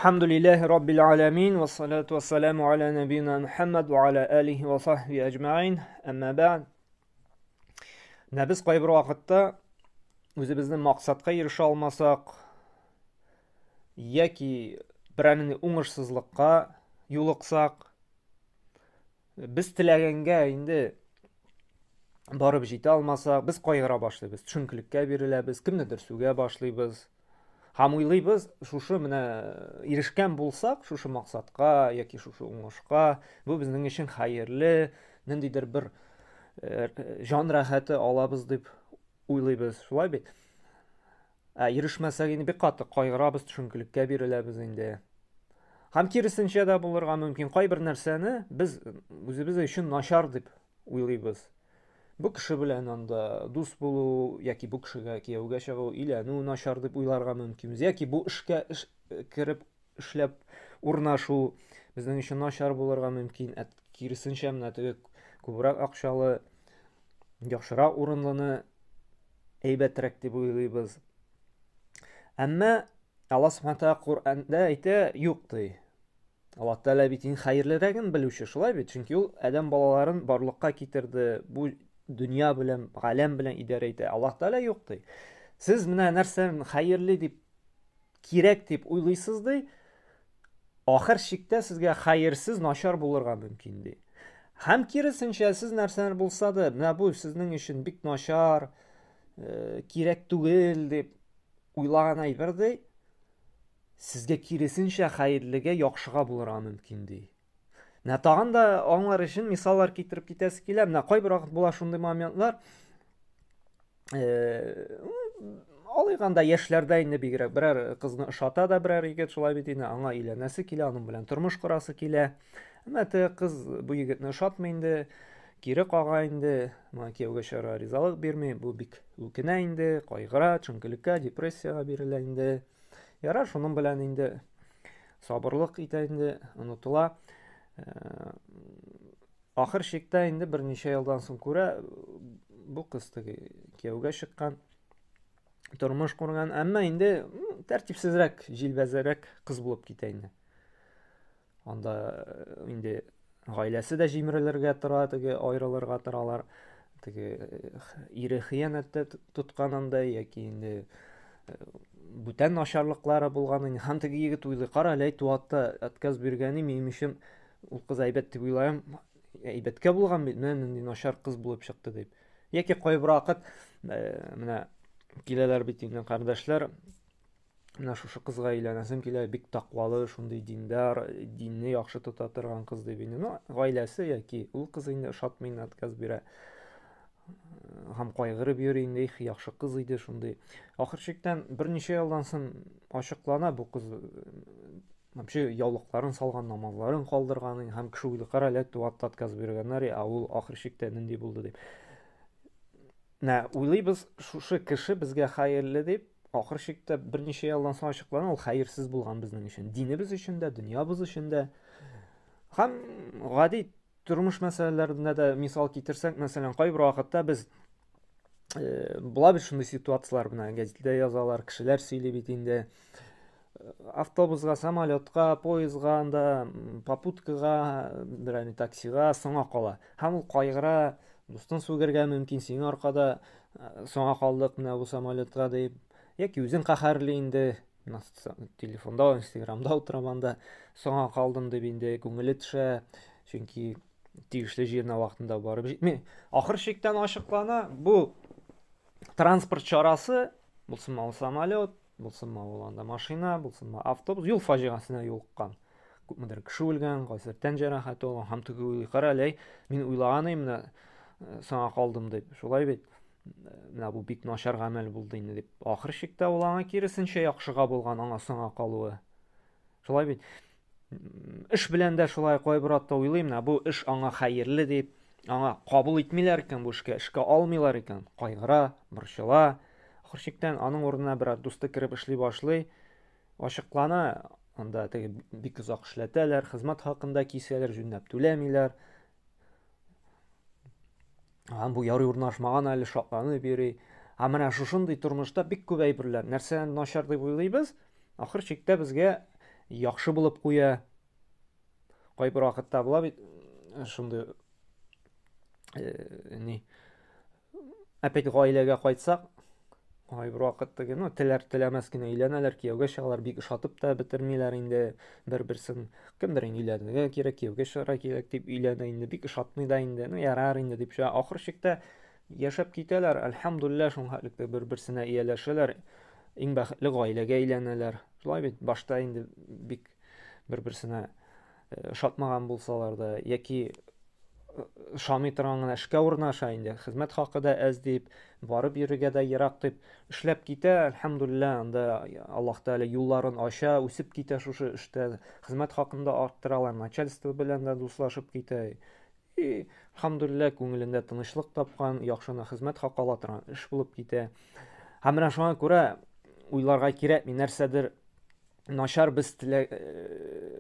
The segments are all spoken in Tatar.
Әлхәмдүлилләһи раббил аламин ва салату ва саламу аля набина Мухаммад ва аля алихи ва сахби әҗмәин. Әмма бәгъд. Менә без кайбер вакытта үзебезнең максатка ирешә алмасак яки берәр уңышсызлыкка юлыксак, без теләгәнгә инде барып җитә алмасак, без кайгыра башлыйбыз, төшенкелеккә биреләбез, кемнедер сүгә башлыйбыз. Һәм уйлыйбыз, шушы менә ирешкән булсак, шушы максатка яки шушы уңышка, бу безнең өчен хәерле, ниндидер бер җан рәхәте алабыз дип уйлыйбыз. Шулай бит? Ә ирешмәсәк инде бик каты кайгырабыз, төшенкелеккә биреләбез инде. Һәм киресенчә дә булырга мөмкин. Кайбер нәрсәне без үзебез өчен начар дип уйлыйбыз. Бу кеше белән анда дус булу яки бу кешегә кияүгә чыгу, өйләнү начар дип уйларга мөмкинбез. Яки бу эшкә эш, кереп эшләп урнашу безнең өчен начар булырга мөмкин. Ә киресенчә менә теге күбрәк акчалы, яхшырак урынлыны әйбәтрәк дип уйлыйбыз. Әмма Алла Субхана Тәгалә Коръәндә әйтә, юк ди. Аллаһ Тәгалә бит иң хәерлерәген белүче, шулай бит? Чөнки ул адәм балаларын барлыкка китерде, бу дөнья белән, галәм белән идарә итә. Аллаһ Тәгалә юк ди. Сез менә нәрсәне хәерле дип, кирәк дип уйлыйсыз ди, ахыр чиктә сезгә хәерсез, начар булырга мөмкин ди. Һәм киресенчә, сез нәрсәләр булса да, менә бу сезнең өчен бик начар, кирәк түгел дип уйлаган әйбер ди, Сезгә киресенчә хәерлегә, яхшыга булырга мөмкин ди. Менә тагын да аңлар өчен мисаллар китереп китәсе килә. Менә кайбер вакыт була шундый моментлар. Алыйганда яшьләрдә инде бигрәк берәр кызны ошата да берәр егет шулай бит инде аңа өйләнәсе килә, аның белән тормыш корасы килә. Әмма теге кыз бу егетне ошатмый инде, кире кага инде, моңа кияүгә чыгарга ризалык бирми, бу бик үкенә инде, кайгыра, төшенкелеккә, депрессиягә бирелә инде. Ярар, шуның белән инде сабырлык итә инде, онытыла. Ахыр чиктә инде берничә елдан соң күрә, бу кыз теге кияүгә чыккан, тормыш корган, әмма инде тәртипсезрәк, җилбәзәрәк кыз булып китә инде. Анда инде гаиләсе дә җимерелергә тора, теге аерылырга торалар. Теге ире хыянәттә тоткан анда яки инде бүтән начарлыклары булган инде. Һәм теге егет уйлый, кара әле туатта отказ биргәне минем өчен ул кыз әйбәт дип уйлаем, әйбәткә булган бит, менә нинди начар кыз булып чыкты дип. Яки кайбер вакыт менә киләләр бит инде кардәшләр, менә шушы кызга өйләнәсем килә, бик таквалы, шундый диндар, динне яхшы тота торган кыз дип инде. Ну, гаиләсе яки ул кыз инде ошатмый инде, отказ бирә. Һәм кайгырып йөри инде, их, яхшы кыз иде шундый. Ахыр чиктән берничә елдан соң ачыклана бу кыз вообще яулыкларын салган, намазларын калдырган һәм кеше уйлый, кара әле туатта отказ биргәннәр, ә ул ахыр чиктә нинди булды дип. Менә уйлыйбыз, шушы кеше безгә хәерле дип, ахыр чиктә берничә елдан соң ачыклана, ул хәерсез булган безнең өчен. Динебез өчен дә, дөньябыз өчен дә. Һәм гади тормыш мәсьәләләрендә дә мисал китерсәк, мәсәлән, кайбер вакытта без була бит шундый ситуацияләр, менә гәзиттә язалар, кешеләр сөйли бит инде. Автобусга, самолетка, поездга, анда попуткага, берәр таксига соңа кала. Һәм ул кайгыра, дустын сүгергә мөмкин, синең аркада соңа калдык менә бу самолетка дип. Яки үзен каһәрли инде, телефонда, инстаграмда утырам анда, соңа калдым дип инде күңеле төшә, чөнки тиешле җиренә вакытында барып җитми. Ахыр чиктән ачыклана, бу транспорт чарасы, булсынмы ул самолет, булсынмы ул анда машина, булсынмы автобус, юл фаҗигасенә юлыккан. Күпмедер кеше үлгән, кайсыдыр тән җәрәхәте алган, һәм теге уйлый, кара әле, мин уйлаган идем, менә соңа калдым дип. Шулай бит. Менә бу бик начар гамәл булды инде дип. Ахыр чиктә ул аңа киресенчә яхшыга булган, аңа соңа калуы. Шулай бит. Эш белән дә шулай кайбер атта уйлыйм, менә бу эш аңа хәерле дип, аңа кабул итмиләр икән бу эшкә, эшкә алмыйлар икән, кайгыра, борчыла. Ахыр чиктән аның урынына берәр дусты кереп эшли башлый, ачыклана, анда теге бик озак эшләтәләр, хезмәт хакын да кисәләр, җүнләп түләмиләр. Һәм бу ярый урнашмаган әле, шатланып йөри. Ә менә шушындый тормышта бик күп әйберләр, нәрсәне начар дип уйлыйбыз, ахыр чиктә безгә яхшы булып куя. Кайбер вакытта була бит шундый ни опять гаиләгә кайтсак, кайбер вакыт теге, ну, теләр теләмәс кенә өйләнәләр, кияүгә чыгалар, бик ошатып та бетермиләр инде бер-берсен. Кемдер инде өйләнергә кирәк, кияүгә чыгарга кирәк дип өйләнә инде, бик ошатмый да инде, ну, ярар инде дип чыга. Ахыр чиктә яшәп китәләр, әлхәмдулилла, шуңа хәтлек бер-берсенә ияләшәләр, иң бәхетле гаиләгә әйләнәләр. Шулай бит, башта инде бик бер-берсенә ошатмаган булсалар да, яки ошамый торган гына эшкә урнаша инде, хезмәт хакы да әз дип, барып йөрергә дә ерак дип, эшләп китә, әлхәмдулилла, анда Аллаһ Тәгалә юлларын ача, үсеп китә шушы эштә, хезмәт хакын да арттыралар, начальство белән дә дуслашып китә. И, әлхәмдулилла, күңелендә тынычлык тапкан, яхшы гына хезмәт хакы ала торган эш булып китә. Һәм менә шуңа күрә уйларга кирәкми, нәрсәдер начар без телә,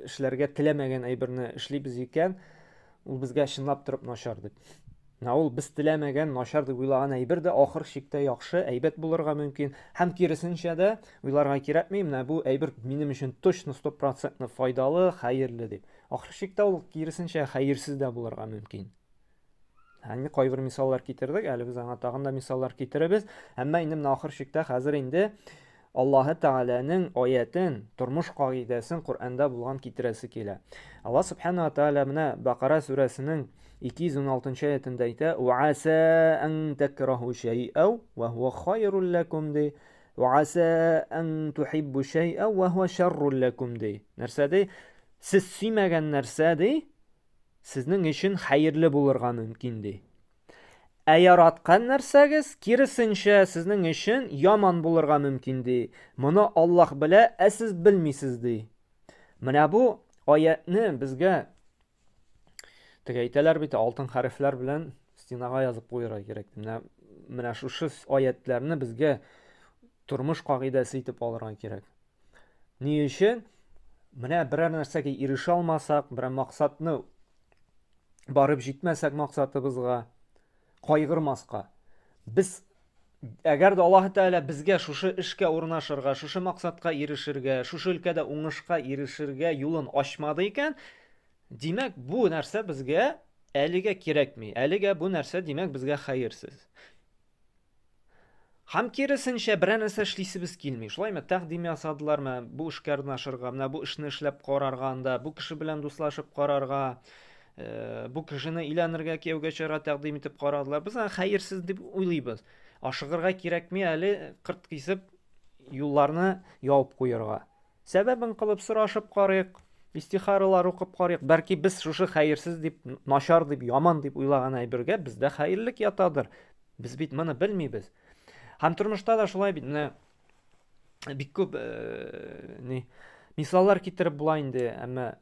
эшләргә теләмәгән әйберне эшлибез икән, ул безгә чынлап торып начар дип. Менә ул без теләмәгән, начар дип уйлаган әйбер дә ахыр чиктә яхшы, әйбәт булырга мөмкин. Һәм киресенчә дә уйларга кирәкми, менә бу әйбер минем өчен точно стопроцентно файдалы, хәерле дип. Ахыр чиктә ул киресенчә хәерсез дә булырга мөмкин. Әнне кайбер мисаллар китердек, әле без аңа тагын да мисаллар китерәбез. Әмма инде менә ахыр чиктә хәзер инде Аллаһы Тәгаләнең аятен, тормыш кагыйдәсен Коръәндә булган китерәсе килә. Аллаһ Субхана ва Тәгалә менә Бакара сүрәсенең 216 аятендә әйтә: "Ва аса ан такраху шәй'әу ва хуа хайрул лакум" ди. "Ва аса ан тухиббу шәй'әу ва хуа шаррул лакум" ди. Нәрсә ди? Сез сөймәгән нәрсә ди? Сезнең өчен хәерле булырга мөмкин ди. Ә яраткан нәрсәгез, киресенчә, сезнең өчен яман булырга мөмкин ди. Моны Аллаһ белә, ә сез белмисез ди. Менә бу аятны безгә теге әйтәләр бит, алтын хәрефләр белән стенага язып куярга кирәк. Менә менә шушы аятларны безгә тормыш кагыйдәсе итеп алырга кирәк. Ни өчен? Менә берәр нәрсәгә ирешә алмасак, берәр максатны барып җитмәсәк максатыбызга, кайгырмаска. Без әгәр дә Аллаһ Тәгалә безгә шушы эшкә урнашырга, шушы максатка ирешергә, шушы өлкәдә уңышка ирешергә юлын ачмады икән, димәк, бу нәрсә безгә әлегә кирәкми. Әлегә бу нәрсә, димәк, безгә хәерсез. Һәм киресенчә, берәр нәрсә эшлисебез килми. Шулаймы? Тәкъдим ясадылар, менә бу эшкә урнашырга, менә бу эшне эшләп карарга анда, бу кеше белән дуслашып карарга, бу кешене өйләнергә, кияүгә чыгарга тәкъдим итеп карадылар. Без аны хәерсез дип уйлыйбыз. Ашыгырга кирәкми әле, кырт кисеп юлларны ябып куярга. Сәбәбен кылып сорашып карыйк, истихаралар укып карыйк. Бәлки без шушы хәерсез дип, начар дип, яман дип уйлаган әйбергә бездә хәерлек ятадыр. Без бит моны белмибез. Һәм тормышта да шулай бит. Менә бик күп ни мисаллар китереп була инде, әмма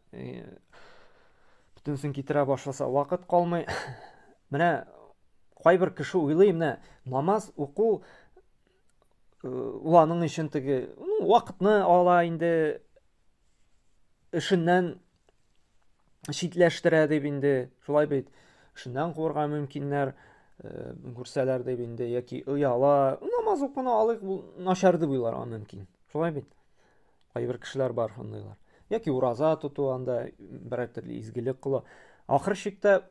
бөтенесен китерә башласа вакыт калмый. Менә кайбер кеше уйлый, менә намаз уку ул аның өчен теге ну, вакытны ала инде эшеннән читләштерә дип инде шулай бит эшеннән куырга мөмкиннәр күрсәләр дип инде яки ояла намаз укуны алыйк бу начар дип уйларга мөмкин шулай бит кайбер кешеләр бар шундыйлар яки ураза тоту анда берәр төрле изгелек кылу ахыр чиктә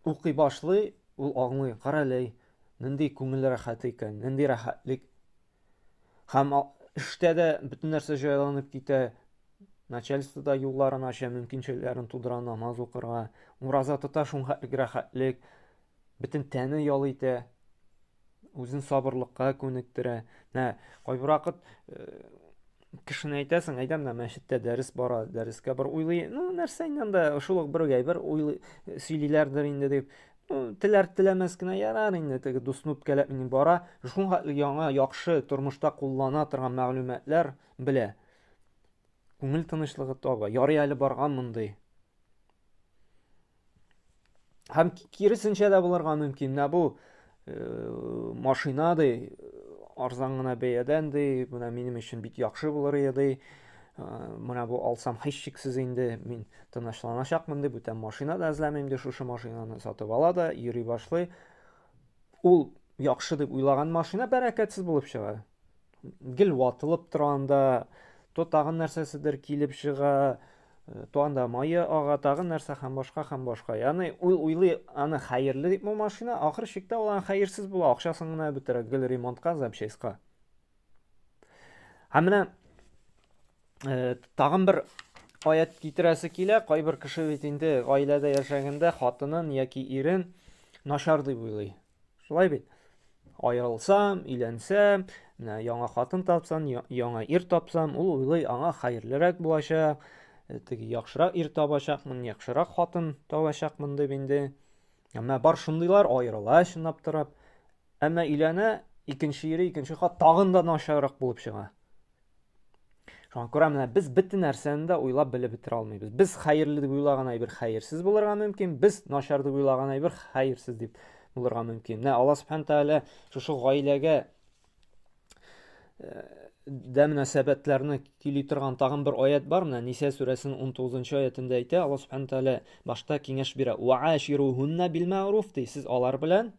укый башлый, ул аңлый, каралей, нинди күңел рәхәте икән, нинди рәхәтлек. Һәм эштә дә бөтен нәрсә җайланып китә. Начальство да юлларын ача, мөмкинчелекләрен тудыра намаз укырга. Ураза тота, шуңа рәхәтлек. Бөтен тәне ял итә. Үзен сабырлыкка күнектерә. Менә кайбер вакыт кешене әйтәсең, әйдә менә мәчеттә дәрес бара, дәрескә бер уйлый, ну нәрсә инде анда шул ук бер әйбер уйлый сөйлиләрдер инде дип. Ну, теләр теләмәс кенә ярар инде теге дусны үпкәләп инде бара. Шуңа яңа яхшы тормышта куллана торган мәгълүматлар белә. Күңел тынычлыгы таба. Ярый әле барган мондый. Һәм киресенчә дә булырга мөмкин. Менә бу машина ди, арзан гына бәядән ди, менә минем өчен бик яхшы булыр иде ди. Менә бу алсам һичшиксез инде мин тынычланачакмын дип, бүтән машина да эзләмим ди, шушы машинаны сатып ала да йөри башлый. Ул яхшы дип уйлаган машина бәрәкәтсез булып чыга. Гел ватылып тора анда, То тагын нәрсәседер килеп чыга, то анда мае ага, тагын нәрсә һәм башка һәм башка. Ягъни ул уйлый аны хәерле дип бу машина, ахыр чиктә ул аны хәерсез була, акчасын гына бетерә гел ремонтка, запчастька. Һәм менә тагын бер аят китерәсе килә. Кайбер кеше бит инде гаиләдә яшәгәндә хатынын яки ирен начар дип уйлый. Шулай бит. Аерылсам, өйләнсәм, менә яңа хатын тапсам, яңа ир тапсам, ул уйлый, аңа хәерлерәк булачак, теге яхшырак ир табачакмын, яхшырак хатын табачакмын дип инде. Әмма бар шундыйлар аерыла чынлап торып. Әмма өйләнә, икенче ире, икенче хат тагын да начаррак булып чыга. Шуңа күрә менә без бөтен нәрсәне дә уйлап белеп бетерә алмыйбыз. Без хәерле дип уйлаган әйбер хәерсез булырга мөмкин, без начар дип уйлаган әйбер хәерсез дип булырга мөмкин. Менә Алла Субхану Тәгалә шушы гаиләгә дә мөнәсәбәтләрне көйли торган тагын бер аят бар. Менә Ниса сүрәсенең 19 аятында әйтә, Алла Субхану Тәгалә башта киңәш бирә. Вааширухунна бил мәгъруф ди. Сез алар белән,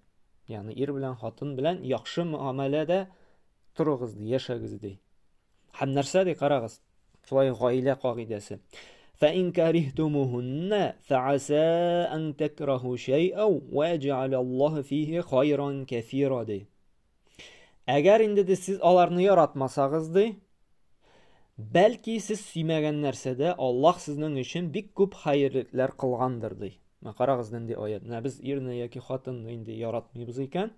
ягъни ир белән, хатын белән яхшы муамәләдә торыгыз ди, яшәгез ди. Һәм нәрсә ди, карагыз, шулай гаилә кагыйдәсе. فَإِنْ كَرِهْتُمُهُنَّ فَعَسَى أَنْ تَكْرَهُوا شَيْئًا وَيَجْعَلَ اللَّهُ فِيهِ خَيْرًا كَثِيرًا ди. Әгәр инде ди сез аларны яратмасагыз ди, бәлки сез сөймәгән нәрсәдә Аллаһ сезнең өчен бик күп хәерлекләр кылгандыр ди. Менә карагыз нинди аят. Менә без ирне яки хатынны инде яратмыйбыз икән,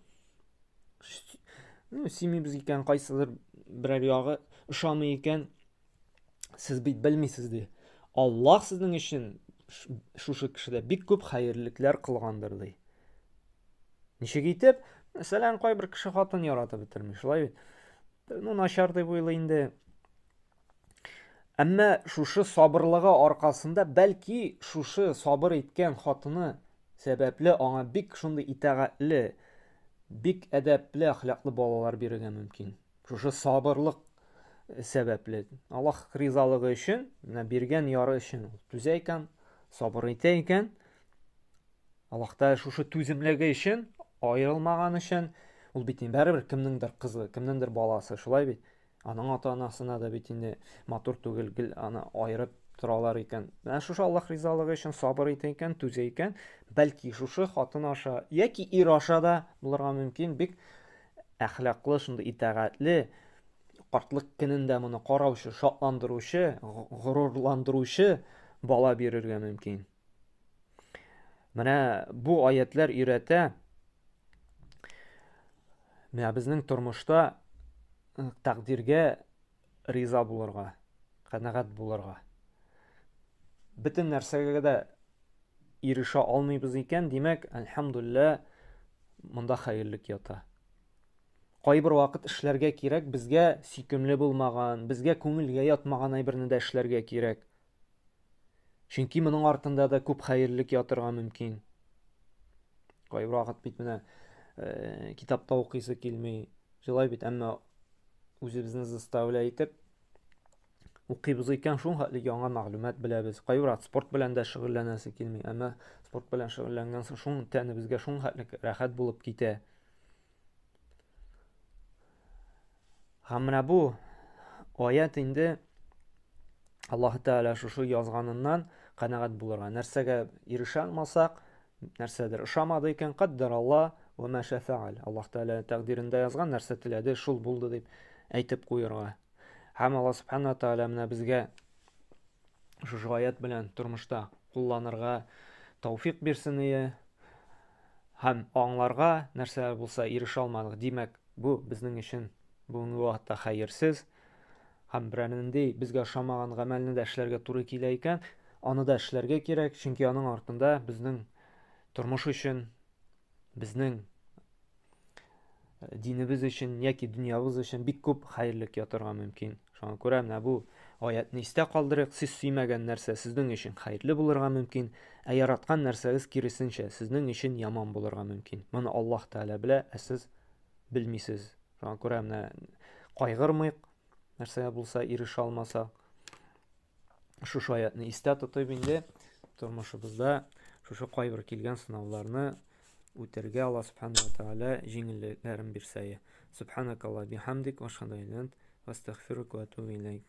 ну, сөймибез икән, кайсыдыр берәр ягы ошамый икән, сез бит белмисез ди. Аллаһ сезнең өчен шушы кешедә бик күп хәерлекләр кылгандыр ди. Ничек итеп? Мәсәлән, кайбер кеше хатын яратып бетерми, шулай бит. Ну, начар дип уйлый инде. Әмма шушы сабырлыгы аркасында бәлки шушы сабыр иткән хатыны сәбәпле аңа бик шундый итагатьле, бик әдәпле, әхлаклы балалар бирергә мөмкин. Шушы сабырлык сәбәпле. Аллаһ ризалыгы өчен, менә биргән яры өчен ул түзә икән, сабыр итә икән, Аллаһ Тәгалә шушы түземлеге өчен, аерылмаган өчен, ул бит инде барыбер кемнеңдер кызы, кемнеңдер баласы, шулай бит. Аның ата-анасына да бит инде матур түгел, гел аны аерып торалар икән. Менә шушы Аллаһ ризалыгы өчен сабыр итә икән, түзә икән, бәлки шушы хатын аша яки ир аша да булырга мөмкин, бик әхлаклы, шундый итагатьле, картлык көнендә моны караучы, шатландыручы, горурландыручы бала бирергә мөмкин. Менә бу аятлар өйрәтә, менә безнең тормышта тәкъдиргә риза булырга, канәгать булырга. Бөтен нәрсәгә дә ирешә алмыйбыз икән, димәк, әлхәмдулилла, монда хәерлек ята. Кайбер вакыт эшләргә кирәк, безгә сөйкемле булмаган, безгә күңелгә ятмаган әйберне дә эшләргә кирәк. Чөнки моның артында да күп хәерлек ятырга мөмкин. Кайбер вакыт бит менә китапта укыйсы килми. Шулай бит, әмма үзебезне заставлять итеп укыйбыз икән, шул хәтле яңа мәгълүмат беләбез. Кайбер вакыт спорт белән дә шөгыльләнәсе килми, әмма спорт белән шөгыльләнгән соң шул тәнебезгә шул хәтле рәхәт булып китә. Һәм менә бу аят инде Аллаһ Тәгалә шушы язганыннан канәгать булырга. Нәрсәгә ирешә алмасак, нәрсәдер ошамады икән, каддәр Алла ва ма шәфәгал. Аллаһ Тәгалә тәкъдирендә язган нәрсә теләде, шул булды дип әйтеп куерга. Һәм Аллаһ Субхану Тәгалә менә безгә шушы аят белән тормышта кулланырга тауфик бирсен ие. Һәм аңларга нәрсә булса ирешә алмадык. Димәк, бу безнең өчен бүгенге вакытта хәерсез. Һәм берәр нинди безгә ошамаган гамәлне дә эшләргә туры килә икән, аны да эшләргә кирәк, чөнки аның артында безнең тормыш өчен, безнең динебез өчен яки дөньябыз өчен бик күп хәерлек ятырга мөмкин. Шуңа күрә менә бу аятны истә калдырыйк. Сез сөймәгән нәрсә сезнең өчен хәерле булырга мөмкин, ә яраткан нәрсәгез киресенчә сезнең өчен яман булырга мөмкин. Моны Аллаһ Тәгалә белә, ә сез белмисез. Шуңа күрә менә кайгырмыйк, нәрсәгә булса ирешә алмасак. Шушы аятны истә тотып инде тормышыбызда шушы кайбер килгән сынауларны үтәргә Алла Субхану ва Тааля җиңеллекләрен бирсә. Субханакалла бихамдик ва ашһаду ан ла илаһа илля ант ва астагфирука ва атубу илейк.